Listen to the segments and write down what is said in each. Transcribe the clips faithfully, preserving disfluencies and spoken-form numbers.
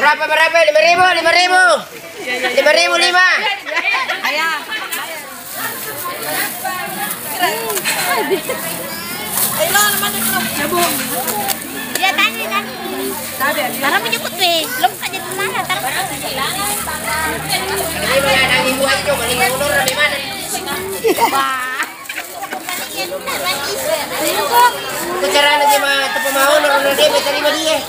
Berapa, berapa? Lima ribu, lima ribu. Lima ribu, lima. Dia tanya kan. Karena menyebut weh, belum kan jadi mana, tapi. Ini mana ada ibu aja, coba, lima ulur di mana? Wah. Itu carana je ma-, tepa mau, noro na de, meterima dia.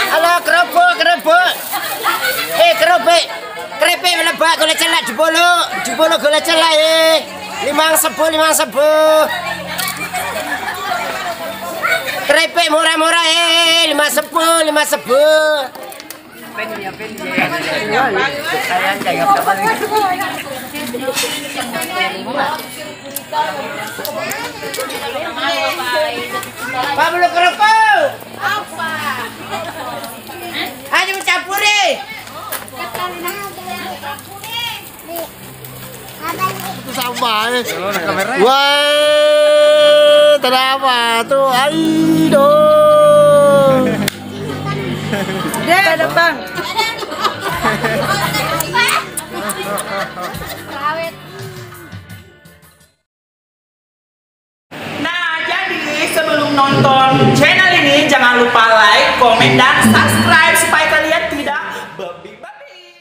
Halo, kerupuk, kerupuk. Eh, kerupuk. Keripik melebbak gula cella, jebolo, jebolo gula cella, eh. Limang sebbu, limang sebbu. Keripik murah-murah, eh, lima sebbu, lima sebbu. Pablo Kerupuk. Apa? Ayo campuri. Itu sama, eh. Wah, kenapa tuh? Ayo dong. Dia ada, Bang. Nah, jadi sebelum nonton channel ini, jangan lupa like, komen, dan subscribe supaya kalian tidak babi-babi.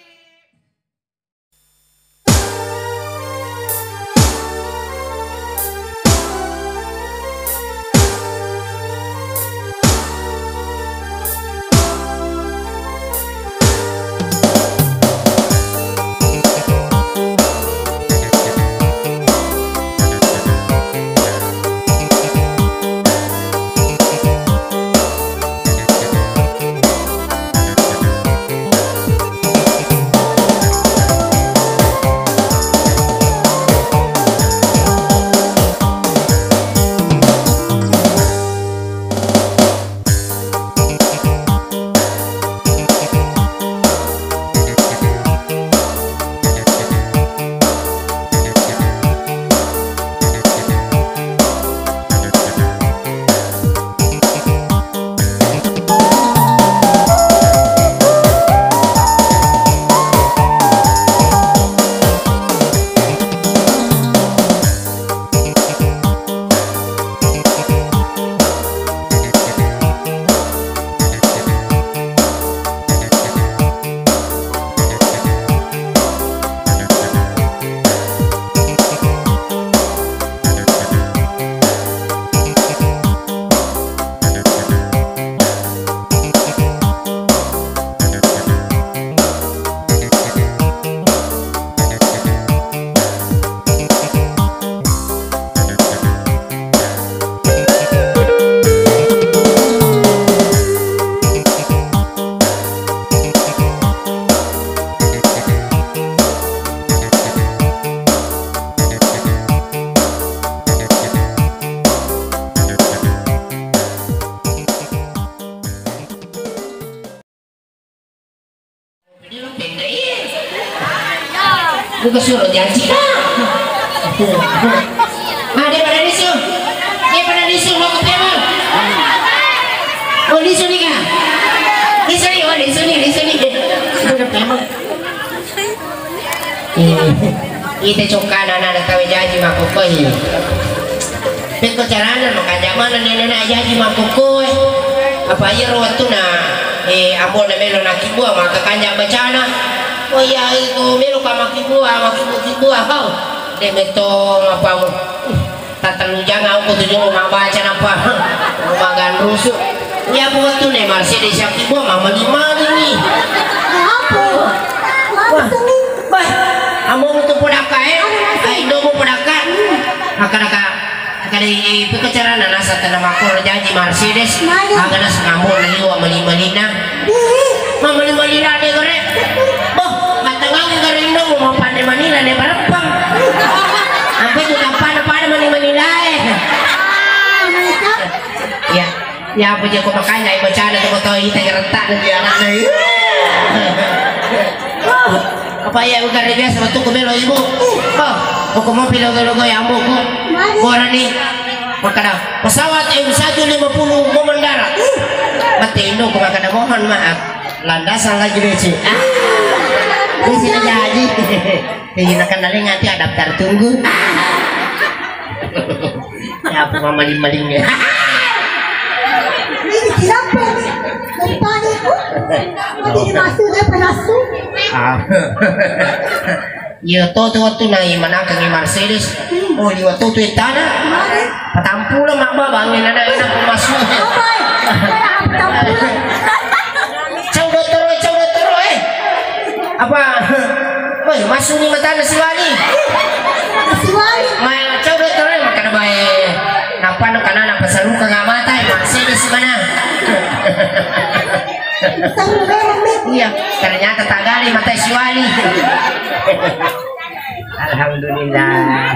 Buka suro janji ka. Ah, dia pada lisu. Dia pada lisu, mau ke pemang. Oh, lisu nih, Kak. Lisu nih, oh, lisu nih, lisu nih. Dia pada pemang. Eh, ite cokkana anak-anak tau jaji makkokkoe. Pekko carana makanja maneng nene-nene jaji makkokkoe. Apa iyaro wettuna, eh, ambona melo nakkibua maka kanja bacana. Oh iya, itu melo ka makkibua, makkibua-kibua kau. De metto apamu. Tattellu jang aku tu jolo mabbaca napa. Maganrusu. Iya, buat tu ne Mercedes yang tiba mama lima ni. Apa? Wah, wah, among tu podaka, eh? Ai, domo podaka. Akan aka, akan i pekacarana nasa tana makor jaji Mercedes. Agana sengambo liwa mali-malina. Mamali-mali lade gare. Boh, matangau gare indo mau pande manila ne barepang. Ampe tu tampana pada mani-manilae. Ya, ya apa je ko makanya ibu cana tu kau ita gerentak dan dia anak ni. Apa iya bukan biasa waktu ku melo ibu. Oh, buku mobil logo-logo ya ambuku. Borani. Makana pesawat M satu lima puluh mau mendarat. Mati Indo ku makana mohon maaf. Landasan lagi beci. Ah. Ini sini jadi. Ini kan dari nanti ada daftar tunggu. Ya, apa maling-maling ya? Ini siapa ini? Dari tadi itu. Mau jadi masuk, dia penasu. Ah. Iya, to, to, waktu nai manakang i Mercedes. Oh, liwa to, to, tana. Patampulo, mak, ba, bangin anak, anak pemasmu. Apa, eh? Patampulo. Cau dottoro, cau dottoro, eh. Apa? Woi, masuni matana siwali. Siwali. Ma, cau dottoro, eh, makana bae. Napa no kana napa saruka nggak mata, eh, Mercedes mana? Iya, ternyata tak ada mata siwali. Alhamdulillah.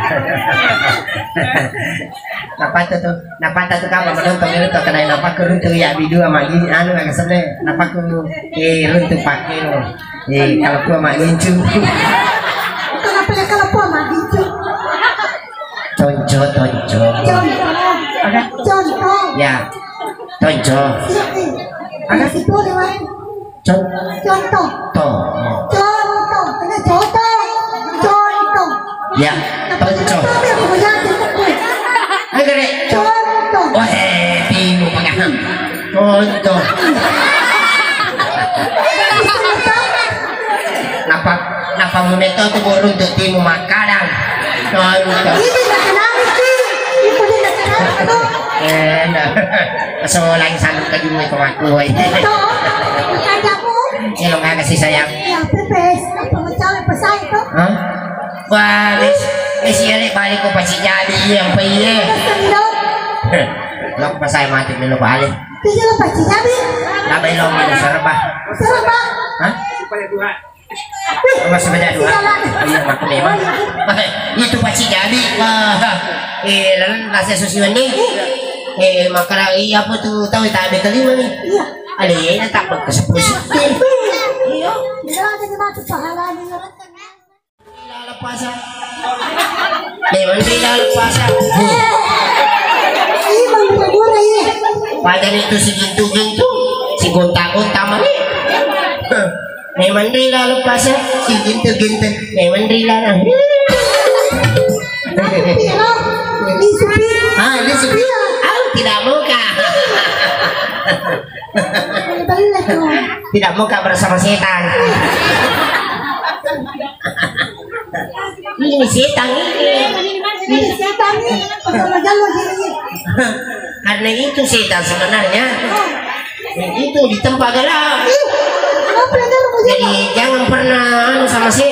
Napata tu, napata tu kapa menonton itu tu kena napakku runtu ya bidu ama gini anu yang sene napakku eh runtu pakai lo. Eh kalau ku ama gincu. Kenapa ya kalau ku ama gincu? Tonco, tonco. Contoh. Ada? Contoh. Ya. Tonco. Iya, iya. Ada? Situ lewat. Con-, contoh. To. Contoh. Ini contoh. Contoh. Ya, contoh. Contoh. Negeri. Contoh. Wah, eh, timu pengaham. Contoh. Napa, napa muneto tu burung tu timu makadang. Contoh. Ini makan apa sih? Ini makan apa tuh? Eh, nah. Solang sanuk kedua itu aku, woi. Itu, bukan jamu. Ini lo nggak kasih sayang. Ya, pepes. Apa macam apa saya itu? Hah? Wah, mis, mis iya le balik ko pasti jadi iya, apa iya? Pesen dong. Lo pasai mati dulu balik. Itu lo pasti jadi. Labai lo mau serba. Serba. Hah? Masih beda dua. Iya, mak memang. Itu pasti jadi. Wah. Eh, lalu nasi susi ini. Eh, makara iya apa tu tahu tak ada kelima nih. Iya. Ale, ini tak bagus. Iya. Iya. Tidak ada yang masuk pahalanya. Ila lepasa. Memang ila lepasa. Iya, Bang, betul, iya. Pada itu si gintu-gintu, si gonta-gonta mah. Memang rila lepas ya, si gintu-gintu. Memang rila nah. Iya, ini supir. Ah, ini supir. Iya. Au, tidak mau kah? Bener tuh. Tidak mau kah bersama setan? Ini setan ini. Ini setan ini. Kalau jalan sini. Karena itu setan sebenarnya. Itu di tempat gelap. Jadi jangan pernah anu sama si.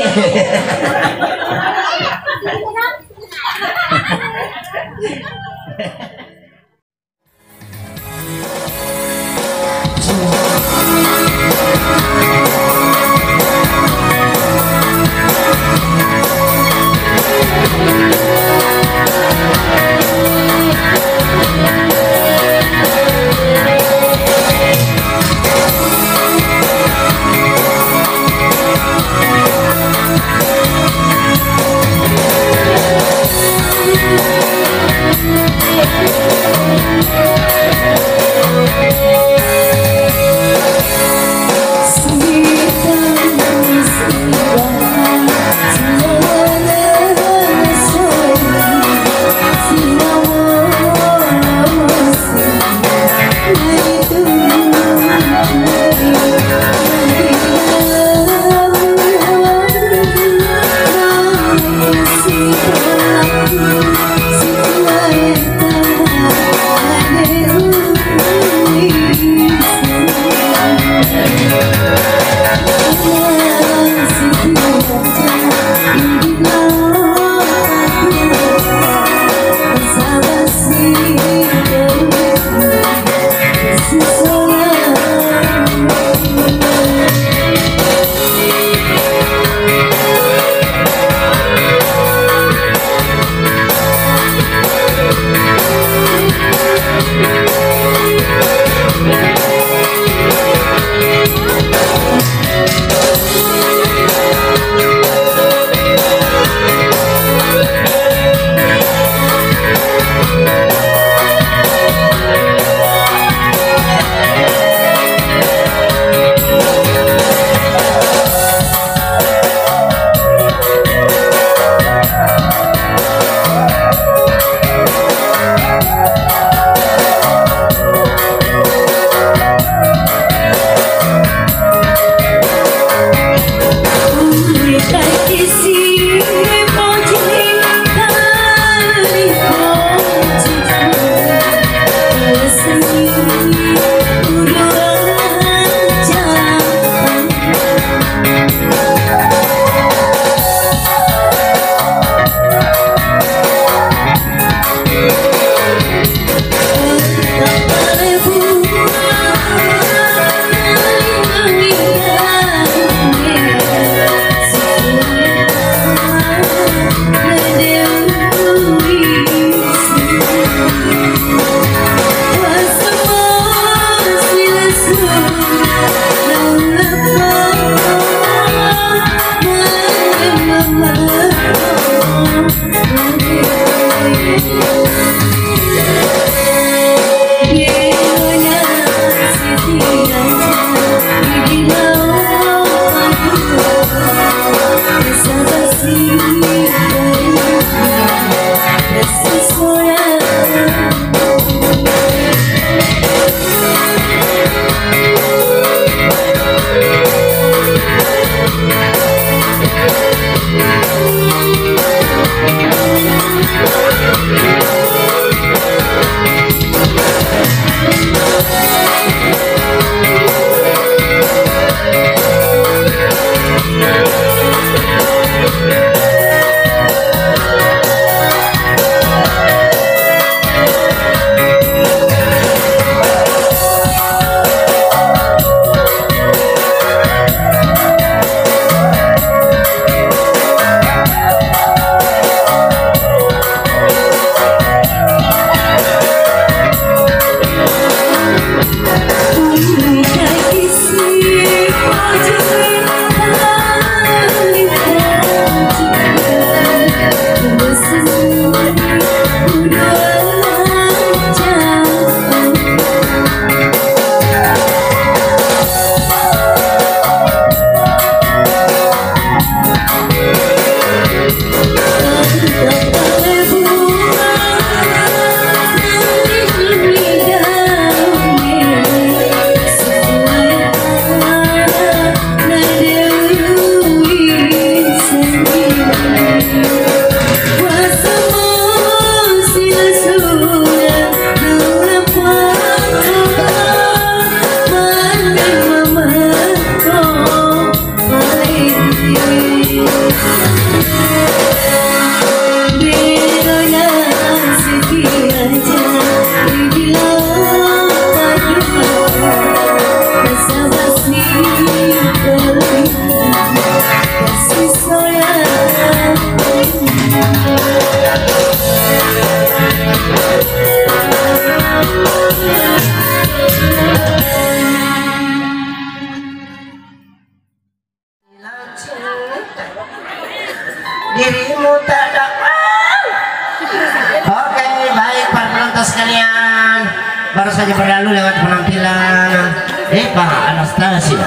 Baru saja berlalu lewat penampilan Eva Anastasia.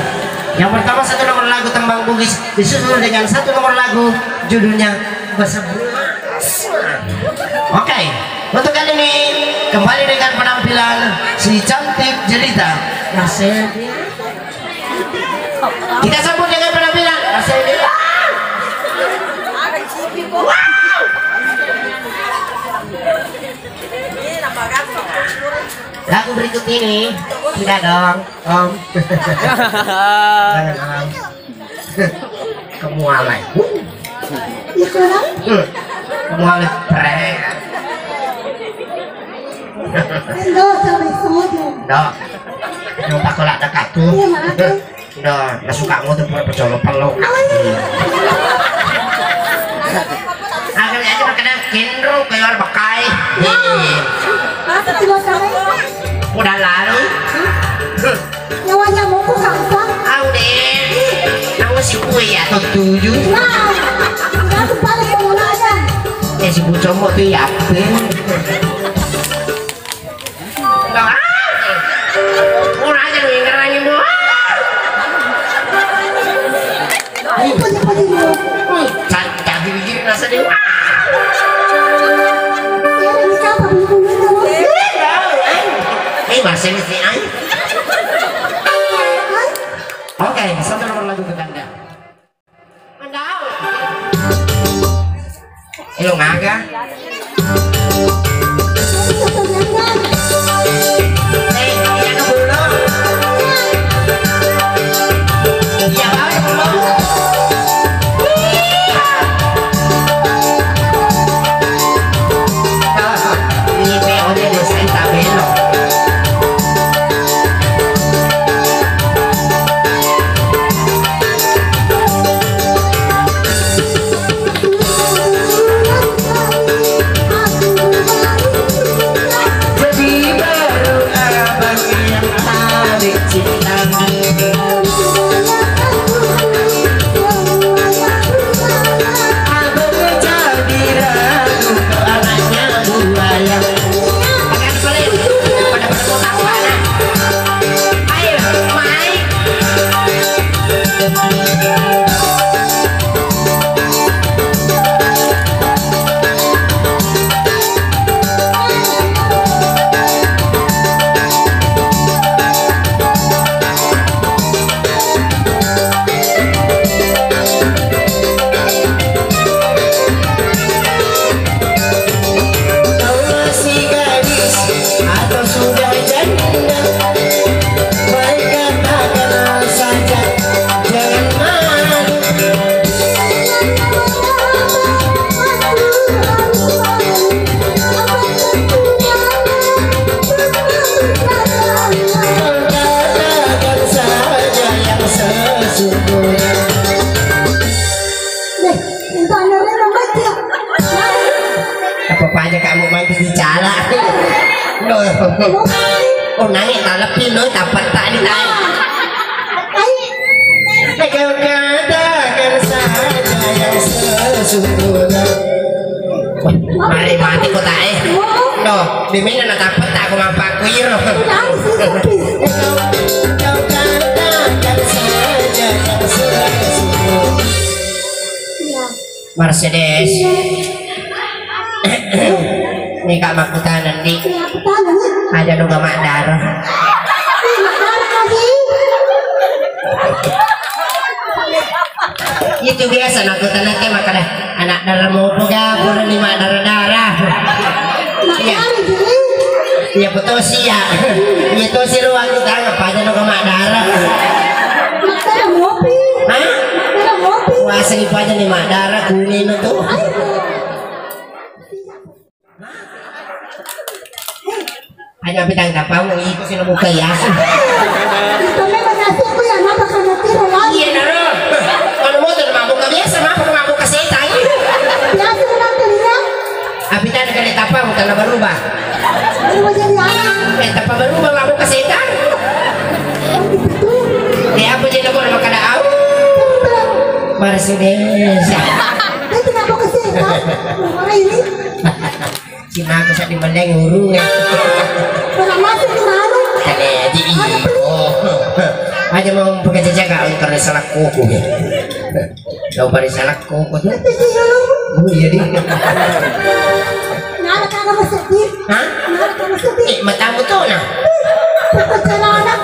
Yang pertama satu nomor lagu Tembang Bugis disusul dengan satu nomor lagu judulnya Besebelas. Oke, untuk kali ini kembali dengan penampilan si cantik jelita Nasir. Kita sambut dengan penampilan Nasir. Lagu berikut ini, tidak dong, Om. Jangan, Om. Kamu alay. Iya, kurang? Hmm. Kamu alay, prek. Enggak, sampai sojo. Dok. Yang tak kolak dekat tuh. Iya, maaf. Udah, nggak suka mau tuh pura pecolo pelo. Akhirnya aja makan kenro kayak orang bekai. Iya. Masa tuh sama? Udah lalu. Nyawanya mau ku sampah. Ah, udah. Aku si kue ya, tuh tujuh. Nah, nggak tuh paling mau aja. Eh, si Bucombo tuh ya. Ora aja lu ingkar angin, Bu. Ayo, pergi, pergi, Bu. Ca-, cabi biji rasa deh. Eh, masih mesti ayo. Oke, satu nomor lagu ke Anda. Elo ngaga? Eh, iya ke bulu. Iya, bae bulu. Iya. Ini pe ode desa Isabelo. Jadi baru abang yang tarik cinta. Abang jadi ragu anaknya buaya. Makan pelit. Pada pada mau tahu mana? Ayo, mai. Kau masih gadis atau sudah janda? Baik katakan saja, jangan malu. Kau katakan saja yang sesungguhnya. Deh, minta anak membaca. Apa aja kamu main di cala? Loh. Oh, nangis tak lepi, loh, tak petak nih, nangis. Kau katakan saja yang sesungguhnya. Mari mati kota eh. No, di mana na tak petak aku mampak kuiro. Kau katakan saja yang sesungguhnya. Mercedes. Ini kak makkutana ndi. Ada nu gamak darah. Itu biasa nakkutana ke makkada anak darah mau poga pura ni mak darah-darah. Iya. Iya, betul sih ya. Iya, tuh sih ruang kita apa aja nu gamak darah. Hah? Wah, sering aja nih mak darah kuning itu. Ayo, pitang kapamu iko sila buka ya. Itu memang nasibku ya, kenapa kamu tiru lagi? Iya, naro. Kalau mau tuh mabuk biasa, mabuk, mabuk ke setan. Biasa memang tuh ya. Api tadi kali tapa bukan berubah. Berubah jadi anak. Eh, tapa berubah, mabuk ke setan. Eh, apa jadi mau makan au? Mercedes. Eh, kenapa ke setan? Mana ini? Cina aku sak di meleng urung ya. Pernah masuk ke Aja mau pakai jaga engkau salakku. Kau pada salakku. Oh iya di. Nala kagak maseddi. Hah? Nala kagak maseddi. Eh, matamu tuh nah. Pakai celana.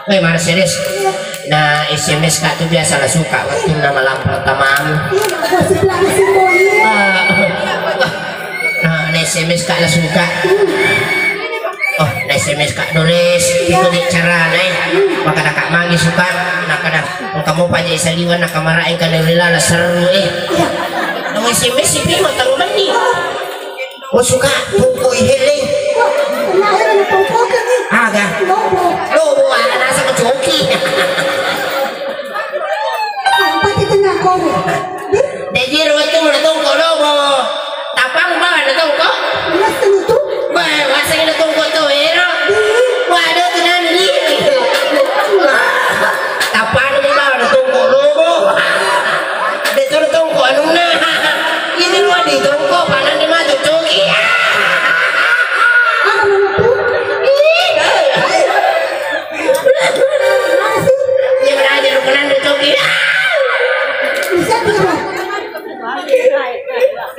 Eh, mana serius? Iya. Nah, S M S kak tuh biasa lah suka waktu nama lampu taman. Iya, gosip lagi sih, Boy. Ah. Nah, na S M S kak lah suka. Oh, na S M S kak Dores. Iya. Itu di cara nih. Maka ada kak mangi suka. Nah, kada kamu paja saliwan nak kamara engka lelala seru eh. Iya. Nang S M S sih pi matang bani. Oh, suka tungkui hele. Wah, kenapa ini tungkui kan nih? Aga. Lobo. Lobo, ada nasa kecoki. Apa itu nak kau? Dejiro itu mana tungkui lobo. Tapang ba ada tungkui? Iya, sini tuh. Wah, masa ini tungkui tuh, ero. Iya. Wah, ada tuh nani. Tapang ba ada tungkui lobo. Betul tongko anunna. Ini lo di tongko pananna maju coki. Iya, beraja lo kenanda coki.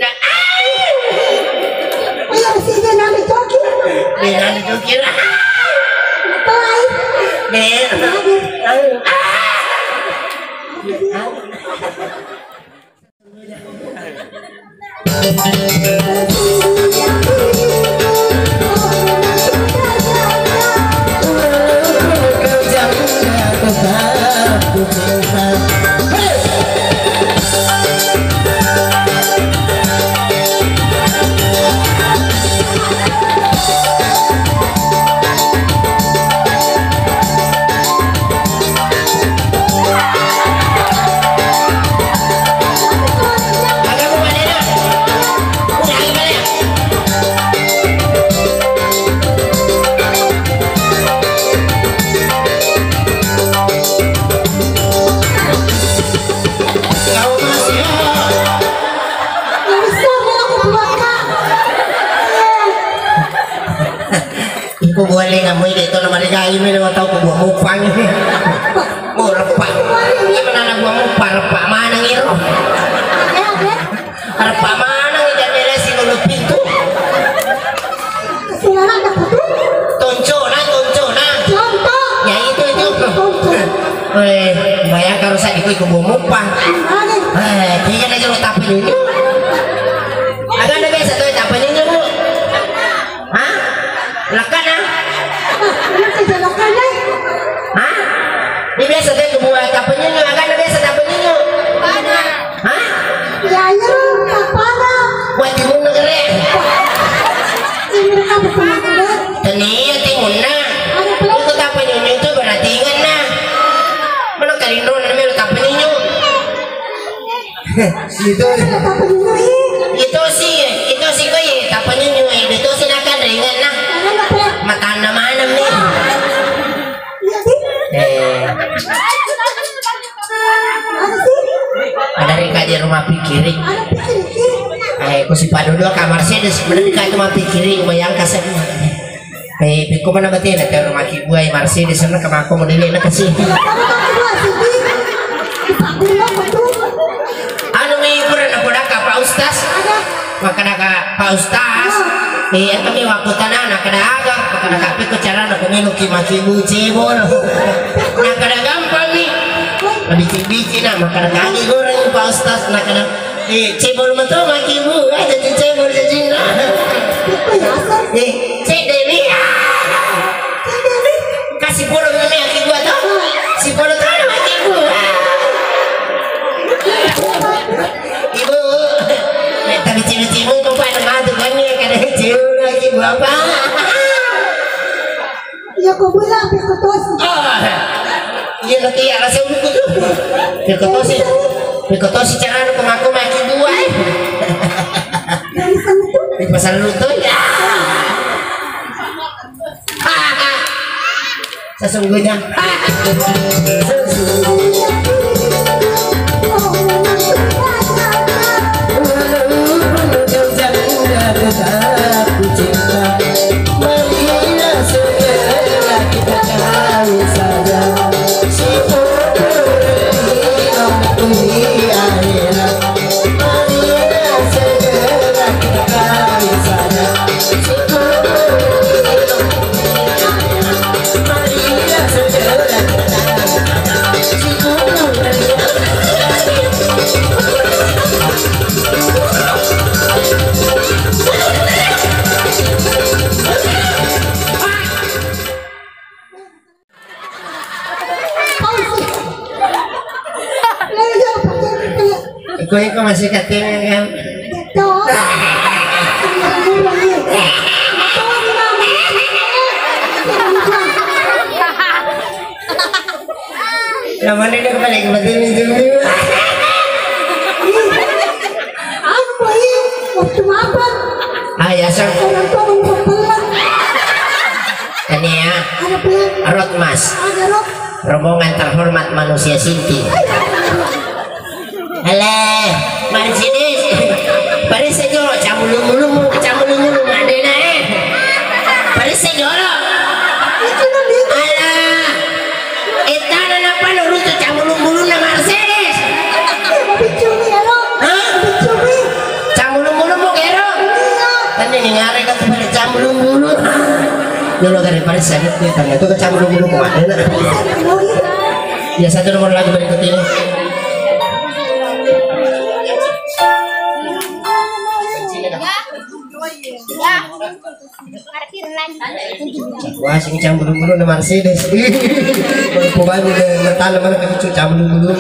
Nah, ayo. Ayo, sini nanda coki. Dia nanda coki lah. Betul, ayo. Deh. Ayo. Iko boleh ngamui de to na marigai melo tau ko buah mupang. Mau repak. Ini mana anak buah mupang repak mana ngiro? Repak mana ngiro jendela si lolo pintu? Tonco na, tonco na. Contoh. Ya itu itu. Tonco. Eh, bayangkan rusak di kue kebo mupa. Eh, kayaknya aja lo tapa nyunyu. Agak ada biasa tuh tapa nyunyu bu. Hah? Lekana? Hah? Ini biasa tuh kebo tapa nyunyu. Agak ada biasa tapa nyunyu. Hah? Ya, ya, apa? Wajib negeri. Ini apa? Tania timunna. Itu tapa nyunyu itu berarti ingatna. Mana kalindro namanya tapa nyunyu? Itu. Itu sih, itu sih kau ya tapa nyunyu itu sih nakan ringan nah. Matanna mana nih? Eh. Ada ri kaja rumah pikiring. Eh, ku si padu dua kamar sih, ada sebenarnya kayak rumah pikiring, bayangkan saya. Eh, piko mana bete na tero maki buai Mercedes na kemako model na kasi. Anu mi pura na podaka Pak Ustaz. Makanaka Pak Ustaz. Eh, kami waktu tanah na kada aga. Makanaka piko cara na kuminu ki maki bu cebol. Na kada gampang mi. Bici-bici na makanaka agi goreng Pak Ustaz na kada. Eh, cebol meto maki bu, eh, jadi cebol jadi na. Eh, cek Dewi. Kasih polo maki bu atau? Si polo tana maki bu. Ibu, eh, tapi cibu-cibu mau pada mati kan ya, kada cibu lagi bu apa? Iya, ko bola, pekko tosi. Ah, iya, nanti ya, rasa buku tuh. Pekko tosi. Pekko tosi cara nu pemako maki buai. Dari sana tuh. Di pasar lu tuh, ya. Sesungguhnya. Sesungguhnya. Walaupun kau jauh, tetap ku cinta. Marilah segera kita kawin saja. Koe ko masih katene kan? Betul. Namanya dia kepala yang penting itu. Apa ini? Waktu apa? Ah, ya, sang. Orang tua mau pelan. Ini ya. Ada pelan. Rot, Mas. Ada rot. Rombongan terhormat manusia sinting. Ele, Mercedes. Parese jolo, camulung-mulung, camulung-mulung, madena, eh. Parese jolo. Alah. Etana nappa nurutu camulung-mulungna Mercedes. Hah? Camulung-mulung mo kero? Tadi ningare kan pada camulung-mulung. Jolo kare parese, dia tanya tuh ke camulung-mulung, madena. Ya, satu nomor lagu berikut ini. Wah, sing camulung-mulung na Mercedes. Pokoknya dia mentala mana kecucu camulung-mulung.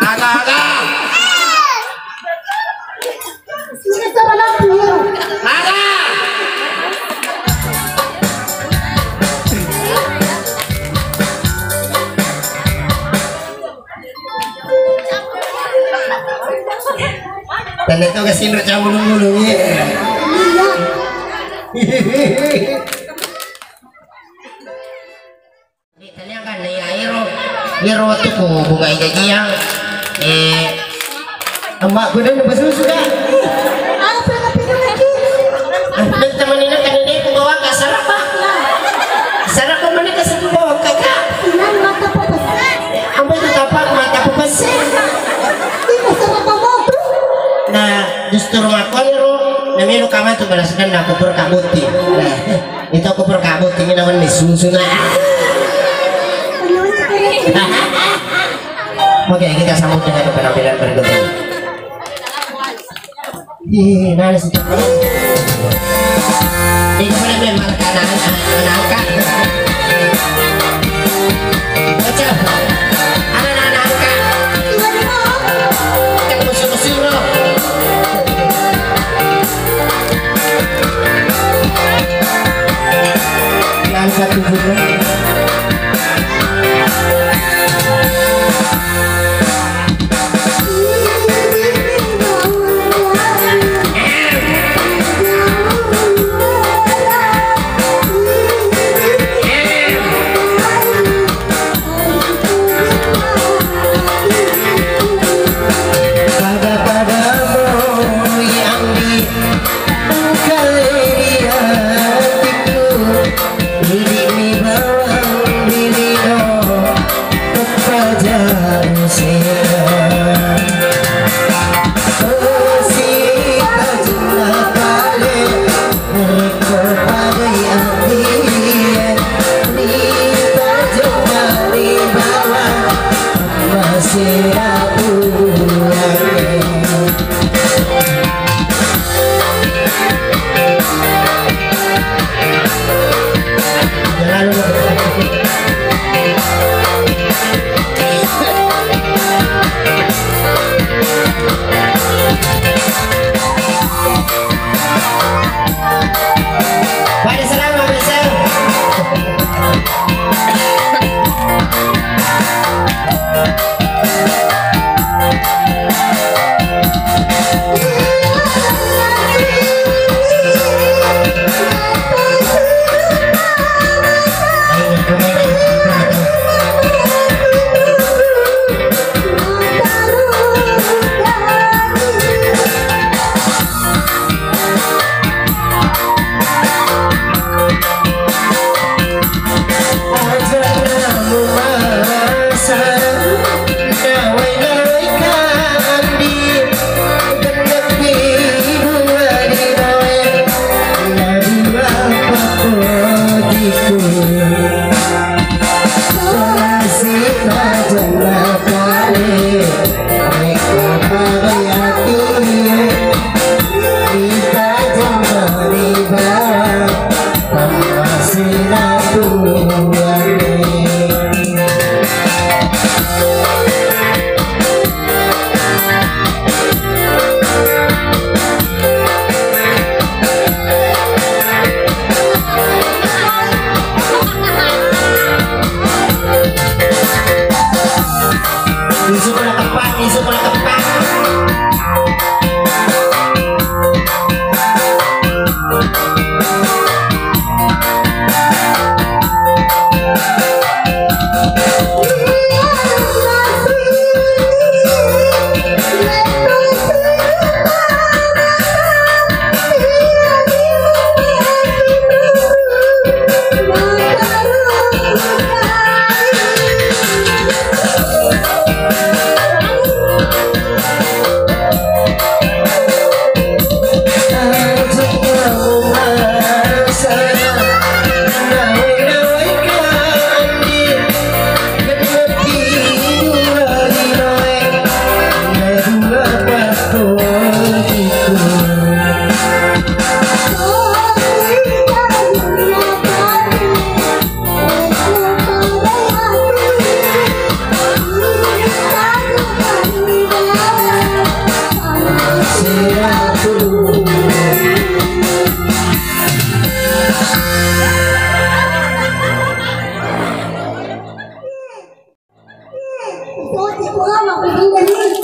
Aga-aga. Aga. Tanda tu kasih nak campur dulu, ya. Tanya kan, ya, ero, ero waktu ku bunga jajiang, eh, emak gue dan basusu dah. Apa yang pindah lagi? Ah, dan teman ini kan ini ku bawa ke Sarapa. Sarapa mana ke situ bawa ke kak? Sinan mata pepes. Apa itu tapak mata pepes? Itu Sarapa motor. Nah, justru makanya ro, namanya lu kamu tuh balas dendam, aku pura kabuti. Nah. Itu aku perkabut ini namanya susu, nah. Oke, kita sambut dengan penampilan berikutnya. Ih, mana sih? Ini pada memang anak-anak. Baca. Anak-anak. Kita musuh-musuh, bro. Yang satu juga. Pada-pada moi andi engkai ri atikku, idi'mi bawang dilino teppaja usera. Osi tajunna pale. Rekko padai atie, ritajengkani bawang masera puangnge. Pada salam, Pak Besar.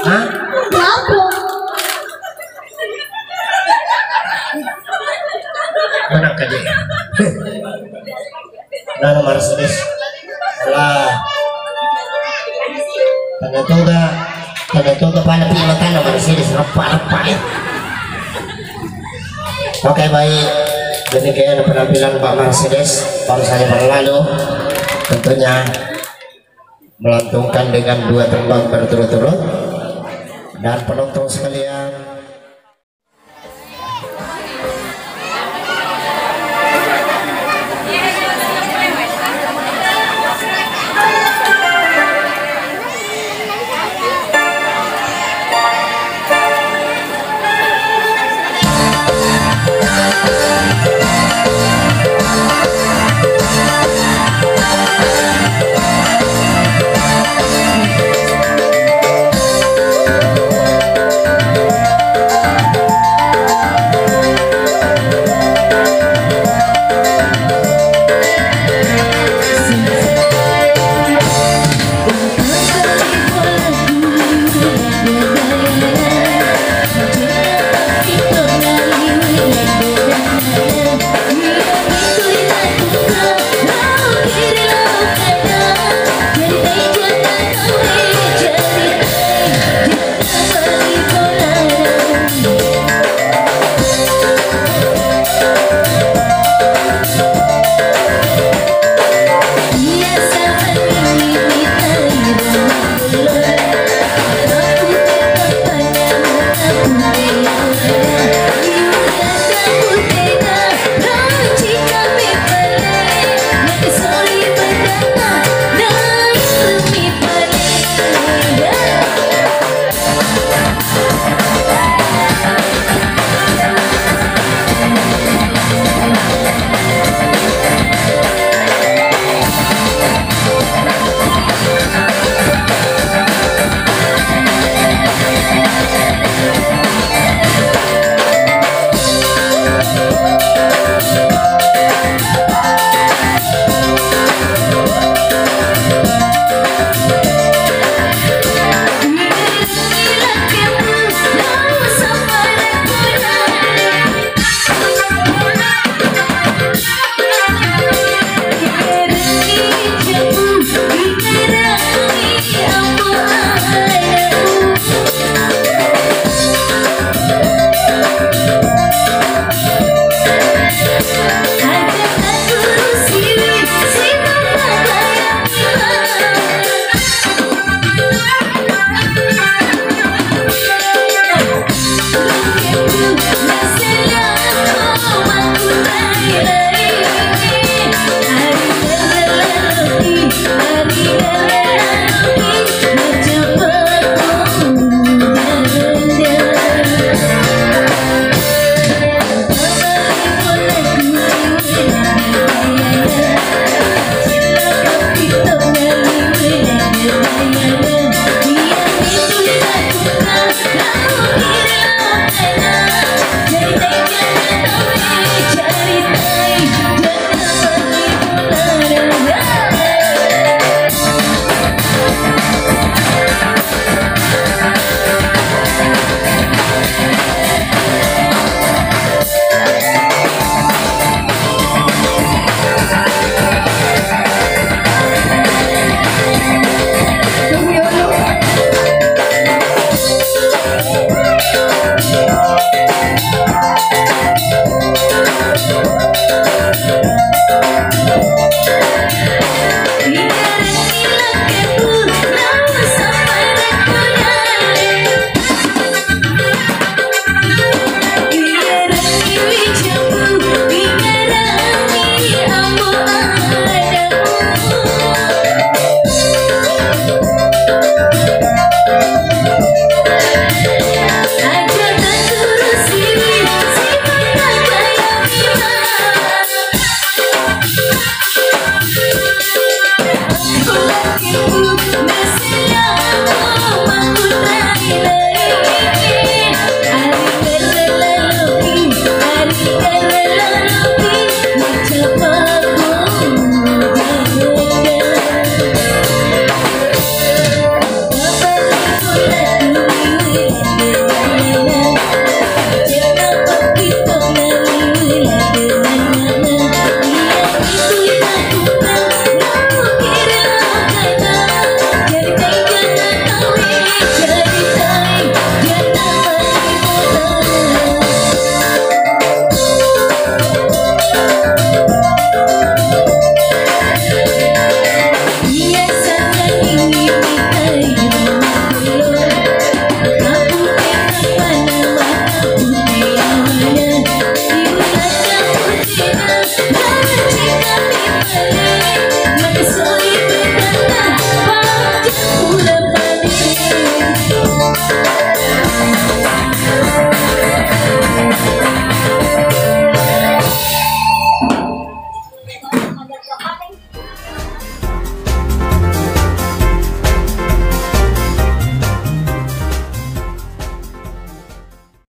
Hah? Mana kaje? Nana Mercedes. Lah. Tanda toga, tanda toga pada pi matana Mercedes, repa-repa ya. Oke, baik. Demikian penampilan Pak Mercedes baru saja berlalu. Tentunya melantungkan dengan dua tembang berturut-turut. Dan penonton sekalian,